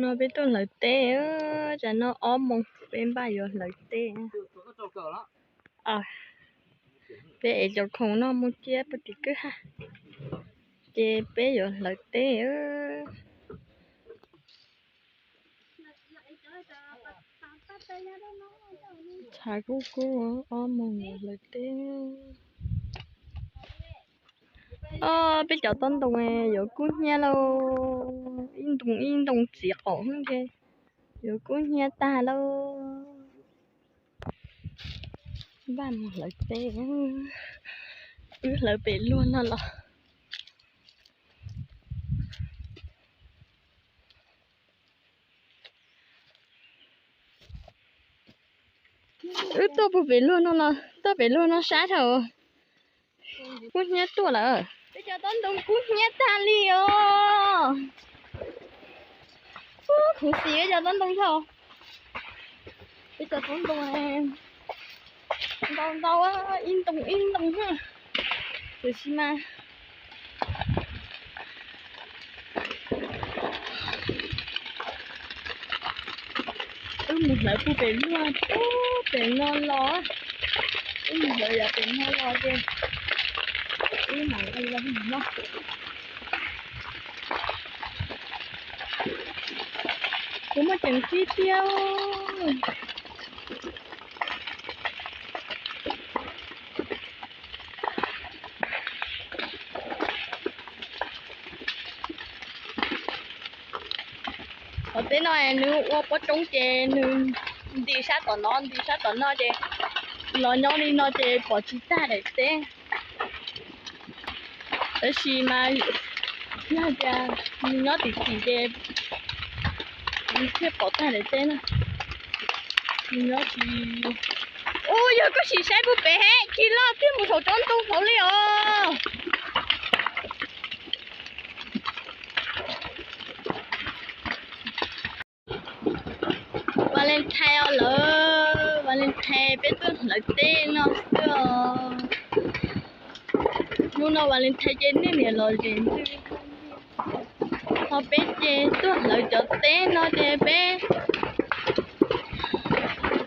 No peb tuaj hlawv teb, tsam no ob moos peb npaj yuav hlawv teb. Peb ev cov khoom no mus cia puag tim kwj ha, ces peb yuav hlawv teb. Tshav kub kub, ob moos yuav hlawv teb. Peb cov tob ntoo yuav kub hnyiab lauj, ib ntoo ib ntoo txiv qaum xwb ces yuav kub hnyiab tag lauj. Npaj mus hlawv teb, wb hlawv pem luag no los. Wb tuaj puag pem luag no los, tuaj pem luag no sab dhau. Kub hnyiab tuaj lawm. Peb cov tob ntoo kub hnyiab tag li os. Khuv xim peb cov tob ntoo dhau. Peb cov tob ntoo ntau ntau, ib ntoo ib ntoo. Tiam sis mas wb mus hlawv puag pem luag, puag pem no los. Wb mus hlawv yav pem no los ces wb mam li los mus no. Kuv muaj ceem tib tiag. Qhov teb no nws ua pob roob ces nws nti sab tom no nti sab tom no ces los nyob li no ces pom tsis tag daim teb. Tab sis mas yog tias nws nyob tim tim ces nws thiaj pom tag daim teb na. Nws nyob tsis, ua yog koj sim saib puag pem he tsis loj kiag mus saum tsob ntoo hauv li os. Valentine os lawm, Valentine peb tuaj hlawv teb no xwb os. Hnub no Valentine ces nej niam los zem ntxwg li. Ho peb ces tuaj hlawv cov teb no ces peb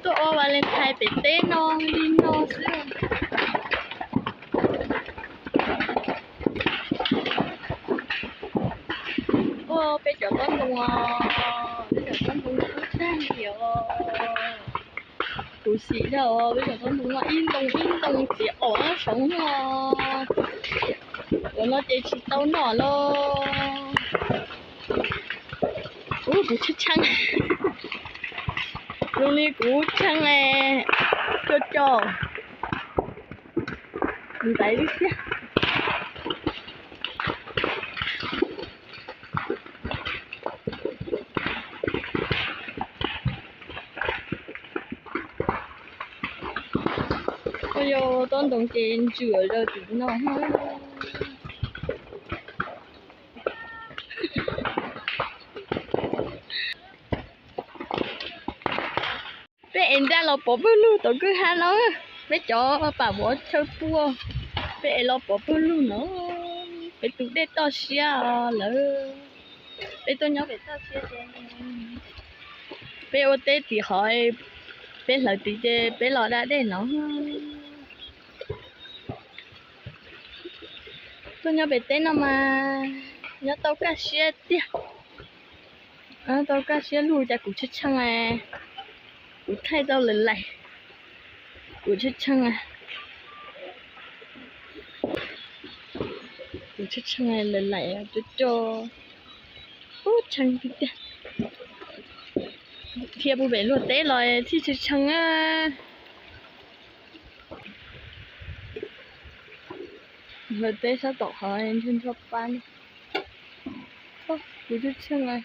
tuaj ua Valentine pem teb no li no xwb. Ua peb cov tob ntoo, peb cov tob ntoo kub tag li os. Khuv xim dhau os, peb cov tob ntoo no ib ntoo ib ntoo txiv qaum saud no. Ua no ces tsis tau noj lauj. Ub, kuv tshee tshee. Zoo li kuv tshee co co ntaiv li thiab. Ua yog tob ntoo ces ntsws zaws tim no. Peb ev nraj los pov pawg lug tom kwj ha no, peb cov pam vov chaw pua, peb ev los pov pawg lug no, peb tus dej toj siab lawm, peb tuaj nyob pem toj siab ces peb ua teb tim qhov, peb hlawv tid ces peb los da dej no. Tuaj nyob pem teb no mas nyob tau kaj siab tiag. Tau kaj siab lug cas kuv tshee tshee, kuv thaij tau lawm lais, kuv tshee tshee, kuv tshee tshee lawm lais co co, ub tshee tiag tiag. Dhia puag pem luag teb los thiaj tshee tshee. Luag teb sab tom qhov nrhog nrhog pa, kuv tshee tshee.